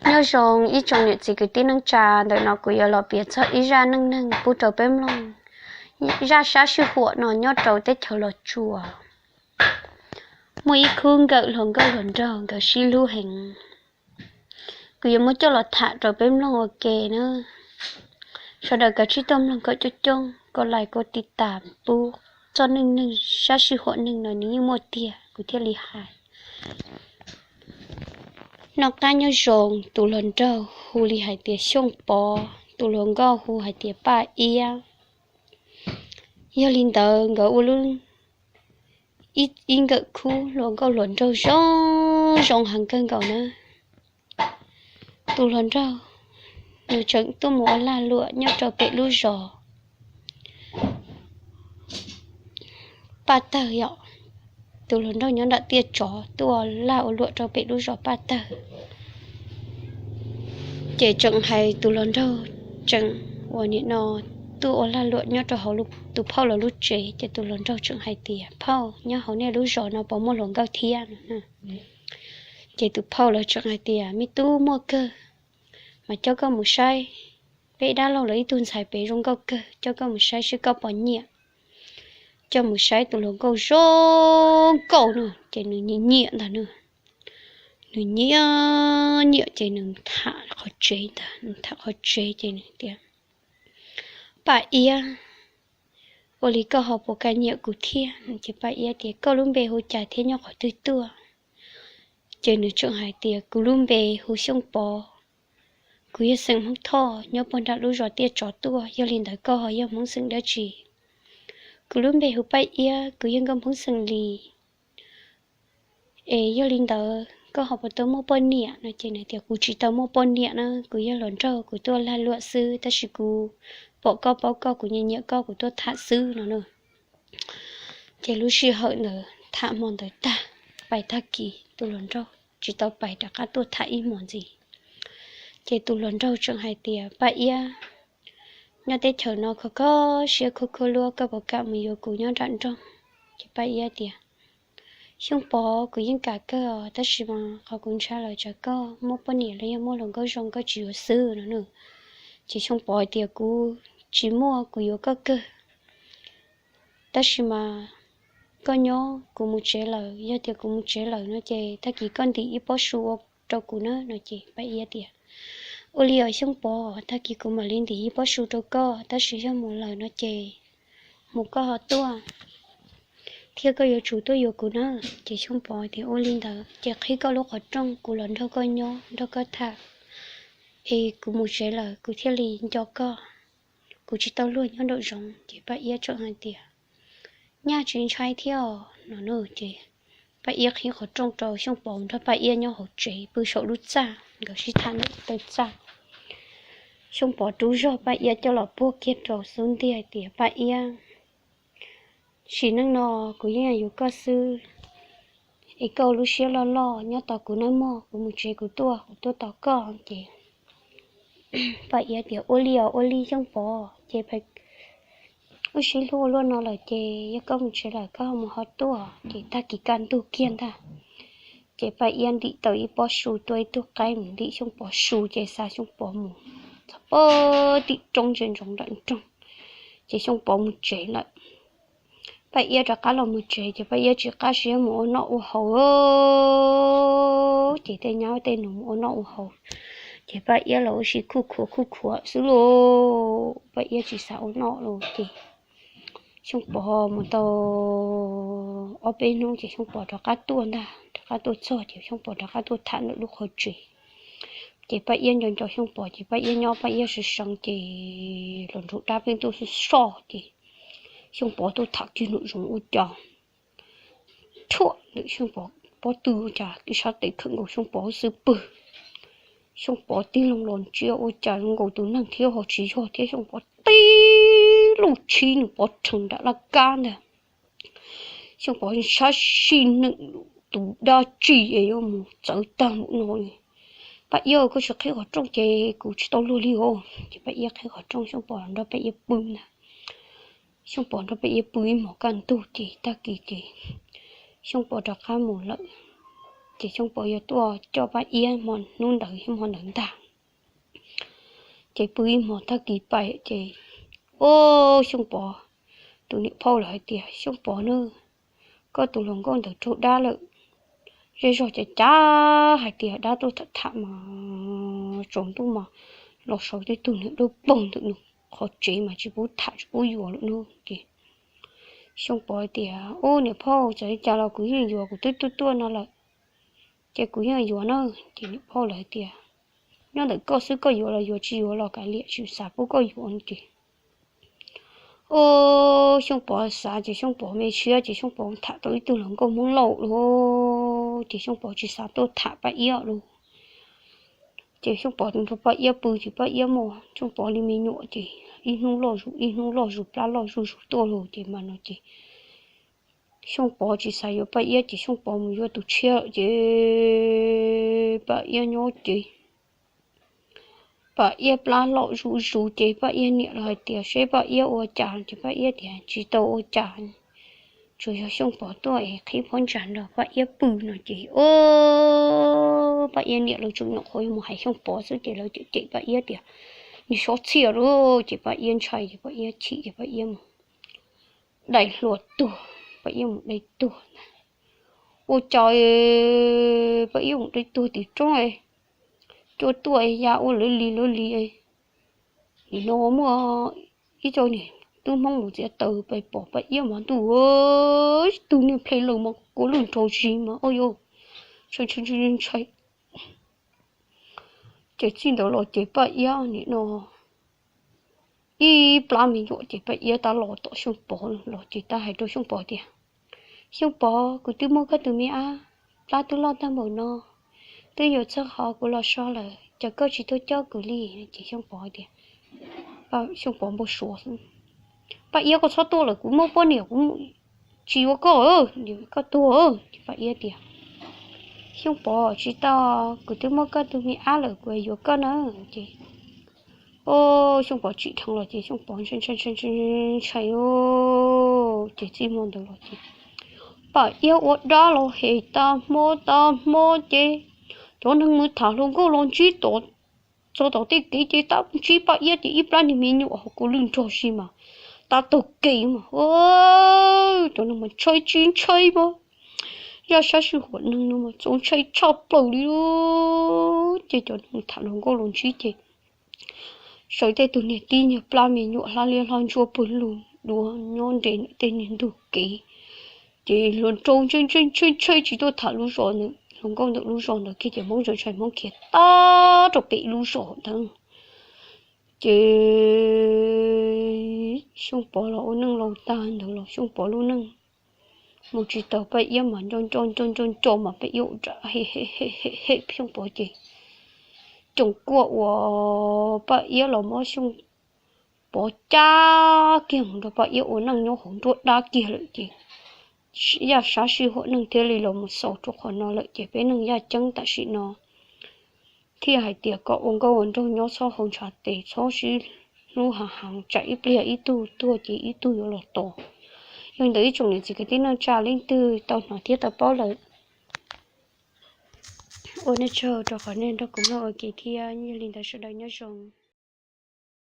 Nyob zoo ib tsoom niam txiv kwv tij neej tsa, ntawm no kuv yuav los piav txog ib zaj neej neeg pub rau peb mloog. Zaj sab sij huam no nyob rau teb chaws Los Tsuas. Muaj ib khub nkawm hluas nkauj hluas nraug nkawd sib hlub heev. Kuv yuav muab coj los tham rau peb mloog ua ke na. Sawv daws kav tsij tuaj mloog kom coob coob, kom like, kom tiv tas pub txoj neej neeg sab sij huam neeg no nws yeej muaj tiag kuv thiaj li hais. Noj qab nyob zoo, tus hluas nraug hu li hais tias Xyooj Pov, tus hluas nkauj hu hais tias Paj Iab. Yog li ntawd nkawd ua lub ib nkawm khub hluas nkauj hluas nraug zoo zoo heev kawg nkaus na. Tus hluas nraug nws tseem tuaj mus ua lag luam nyob rau pem lub zos Paj Tawg yom. Tus hluas nraug nyob nram Tiaj Tsov tuaj ua lag ua luam rau pem lub zos Paj Tawg. Ces tseem hais tus hluas nraug tseem uas nim no tuaj ua lag luam nyob rau hauv tus phauj lawv lub tsev, ces tus hluas nraug tseem hais tias, phauj, nyob hauv nej lub zos no puas muaj hluas nkauj thiab no? Ces tus phauj lawv tseem hais tias, me tub, muaj kawg, mas coj koj mus saib, peb dab laug lawv ib tug ntxhais pem zoo nkauj kawg, coj koj mus saib seb koj puas nyiam. Coj mus saib tus hluas nkauj zoo nkauj no ces nws nyiam nyiam ntag no. Nws nyiam nyiam ces nws tham qhov tsev ntag, nws tham qhov tsev ces nws tias, Paj Iab, ua li koj ho puas kam nyiam kuv thiab? Ces Paj Iab tias, koj lub npe hu cas thiab nyob qhov twg tuaj? Ces nws tseem hais tias, kuv lub npe hu Xyooj Pov, kuv yog xeem Hmoob Thoj nyob puag nram lub zos Tiaj Tsov tuaj, yog li ntawd koj ho yog Hmoob xeem dab tsi? Kuv lub npe hu Paj Iab, kuv yog nkauj Hmoob xeem Lis. Es yog li ntawd koj ho puas tau muaj poj niam no? Ces nws tias, kuv tsis tau muaj poj niam na, kuv yog hluas nraug, kuv tuaj lag luam xwb, tab sis kuv pom koj paub koj, kuv nyiam nyiam koj, kuv tuaj tham xwb no na. Ces lub sij hawm ntawd tham hmo ntawd tag, pais tag kis tus hluas nraug tsis tau pais rov qab tuaj tham ib hmos ntxiv. Ces tus hluas nraug tseem hais tias, Paj Iab, nyob teb chaws no khov kho siab khuj khuj luab, koj puas kam mus yuav kuv nyob nram nroog? Ces Paj Iab tias, Xyooj Pov, kuv yeej kam kawg os, tab sis mas qhov kuv ntshai lawm tsam koj muaj poj niam los yog muaj hluas nkauj zoo koj tsis yuav xwb no na. Ces Xyooj Pov tias, kuv tsis muaj, kuv yuav koj kawg. Tab sis mas koj nyob, kuv mus tsev lawm, yog tias kuv mus tsev lawm no ces tag kis koj ntim ib pob su ua rau kuv na no. Ces Paj Iab tias, ua li os Xyooj Pov, tag kis kuv mam li ntim ib pob su rau koj, tab sis yog mus lawm no ces mus koj ho tuaj, thiab koj yuav tsum tuaj yuav kuv na. Ces Xyooj Pov tias, ua li ntawd ces qhib koj lub qhov rooj, kuv los nrog koj nyob nrog koj tham, es kuv mus tsev lawm kuv thiaj li nco koj, kuv tsis tau luag nyob nraum zoov. Ces Paj Iab tseem hais tias, nyaj tsis ntshai thiab os no na. Ces Paj Iab qhib qhov rooj rau Xyooj Pov nrog Paj Iab nyob hauv tsev pw saum lub txaj, nkawd sib tham ntawm taw txaj. Xyooj Pov rub zog Paj Iab coj los puag kiag rau xub ntiag hais tias, Paj Iab, sim neej no kuv yeej yuav koj xwb, es koj ua lub siab loj loj nyob tos kuv nawb mog, kuv mus tsev kuv tuaj, kuv tuaj tos koj. Ces Paj Iab tias, ua li os, ua li Xyooj Pov. Ces wb sib hlub ua luaj no lawm ces yog koj mus tsev lawm koj ho mus ho tuaj. Ces tag kis kaj ntug kiag ntag, ces Paj Iab ntim tau ib pob su tua ib tug qaib mus ntim Xyooj Pov su ces xa Xyooj Pov mus txog puag tim roob ntsia ntsoov nram nroog, ces Xyooj Pov mus tsev lawm. Paj Iab rov qab los mus tsev ces Paj Iab tsis qab siab mus ua noj ua haus, ces tej nyab tej nus mus ua noj ua haus, ces Paj Iab los ua si khuj khuav khuj khuav xwb lauj. Paj Iab tsis xav ua noj lauj. Ces Xyooj Pov mus tau ob peb hnub ces Xyooj Pov rov qab tuaj ntag, rov qab tuaj txog ces Xyooj Pov rov qab tuaj tham ntawm lub qhov tsev. Ces Paj Iab nco nco Xyooj Pov ces Paj Iab nyob Paj Iab sawv seev ces hluas nraug dab pheej tuaj soj ces Xyooj Pov tuaj tham kiag nraum zoov ua cas rhuaj ntawm Xyooj Pov pob tw ua cas ib sab tes khawm nkaus Xyooj Pov xub pwg. Xyooj Pov tig loo los ntsia ua cas zoo nkaus tus neeg thiab ho tsis yog thiab, Xyooj Pov tib lub tshib nws pov rhees nram laj kab ntag. Xyooj Pov sab sij neem tus dab tsi es yuav mus txawv tag npaum no li. Paj Iab, koj tsis qhib qhov rooj ces kuv tsis tau luag li os. Ces Paj Iab qhib qhov rooj, Xyooj Pov nrog Paj Iab pw ntag. Xyooj Pov nrog Paj Iab pw ib hmos kaj ntug ces tag kis ces Xyooj Pov rov qab mus lawm. ces Xyooj Pov yuav tuaj coj Paj Iab hmo hnub ntawd thiab hmo ntawd ntag. Ces pw ib hmo tag kis pais ces, o, Xyooj Pov tus niam phauj lawv hais tias, Xyooj Pov na, koj tus hluas nkauj ntawd raug dab lawm. Zej zog cav cav hais tias dab tuaj tham tham mas tsaus ntuj mas los sawv tej tug niag dawb paug ntawm nws qhov tsev mas tsis pub tham tsis pub yuav lawm no. Ces Xyooj Pov hais tias, Ub, niam phauj, txawm li cas los kuv yeej yuav, kuv twb tuaj tuaj no lawm, ces kuv yeej yuav na. Ces niam phauj lawv hais tias, Nyob ntawm koj xwb, koj yuav los yuav, tsis yuav los kav liam, tsis xav pub koj yuav no. Ces, o, Xyooj Pov xav ces Xyooj Pov me siab ces Xyooj Pov tham tau ib tug hluas nkauj Hmoob Lauj lawm, ces Xyooj Pov tsis xav tuaj tham Paj Iab lawm. Ces Xyooj Pov nrog Paj Iab pw ces Paj Iab muaj Xyooj Pov li me nyuam ces ib hnub loj zus ib hnub loj zus, plab loj zuj zus tuaj lawm ces mas no ces Xyooj Pov tsis xav yuav Paj Iab ces Xyooj Pov mus yuav tus tshiab lawm ces Paj Iab nyob ces Paj Iab plab loj zuj zus ces Paj Iab niam los hais tias seb Paj Iab ua cas ces Paj Iab tias tsis tau ua cas, tsuas yog Xyooj Pov tuaj es qhib phab ntsa nrog Paj Iab pw no ces, o, Paj Iab niam lawv tseem nyuam qhuav yuav mus hais Xyooj Pov xwb ces lawv cem cem Paj Iab tias, Niag sob txhiaj lawm, ces Paj Iab ntshai ces Paj Iab chim ces Paj Iab mus dai hlua tuag, Paj Iab mus dai tuag ntag. Ua cas Paj Iab mus dai tuag tim roob, cua tuaj ya ua luv li luv li. Nim no muaj ib co niag tub Hmoob mus txiav taws pais pom Paj Iab mas ntuj, ib tug niag ple lawm mas kua lwj nrog zis mas, o, ntshai ntshai ntshai. Ces txij ntawd los ces Paj Iab nim no ib plab me nyuam ces Paj Iab tab los tom Xyooj Pov los ces tab hais rau Xyooj Pov tias, Xyooj Pov, kuv twb muab koj tus me ab plab twb loj tag npaum no, twb yuav txog qhov kuv los so lawm, cas koj tsis tuaj coj kuv li? Ces Xyooj Pov tias, Xyooj Pov npau suav xwb, Paj Iab, koj txhob tuaj lawm, kuv muaj poj niam, kuv tsis yuav koj, koj tuag. Ces Paj Iab tias, Xyooj Pov, tsis tau, kuv twb muab koj tus me ab lawm, kuv yuav koj na. Ces, o, Xyooj Pov tsim dheev los ces Xyooj Pov ntshai ntshai ntshai ntshai, ces txij hmo ntawd los ces Paj Iab ua dab los hem tag hmo tag hmo ces cov neeg mus tham hluas nkauj los ntsib tod, txog tom tej kev ces tab ntsib Paj Iab ces ib plab niag me nyuam hauv kua lwj nrog zis mas tab taug kev mas, cov neeg mas ntshai tsis ntshai mas, yaj sab sij huam neeg no mas txaus ntshai tshaj plaws li. Ces cov neeg mus tham hluas nkauj los ntsib ces sawv tej tug niag tib niag plab me nyuam hla liab hla ntsuab pawg lug dua nyob nres ntawm tej niag ntug kev. Ces hluas nraug ntshai ntshai ntshai ntshai tsis tuaj tham lub zos ntawd, hluas nkauj ntawm lub zos ntawd kiag ces Hmoob ntshai ntshai Hmoob khiav tag rau pem lub zos ntawd. Ces Xyooj Pov los ua neej laus tag ntawd los Xyooj Pov lub neej mus tsis tau, Paj Iab mas nco nco nco nco nco mas Paj Iab ua rau hem hem hem Xyooj Pov ces coom kuaj uas Paj Iab los muab Xyooj Pov cab kiag mus nrog Paj Iab ua neej nyob hauv nruab dab kiag lawm ces yaj sab sij huam neeg thiaj li los mus xaus rau qhov no lawm ces peb neeg yaj ceeb tam sim no thiaj hais tias kom ua nkauj ua nraug nyob txhob haus ntshav tes, txhob sib hlub hav heev, tsam ib pliag ib tug tuag ces ib tug yuav los tos. Yog li ntawd ib tsoom niam txiv kwv tij neej tsa leej twg tau hnov thiab tau paub lawm, ua nej tsaug rau qhov nej nrog kuv mloog ua ke thiab, yog li ntawd sawv daws nyob zoo.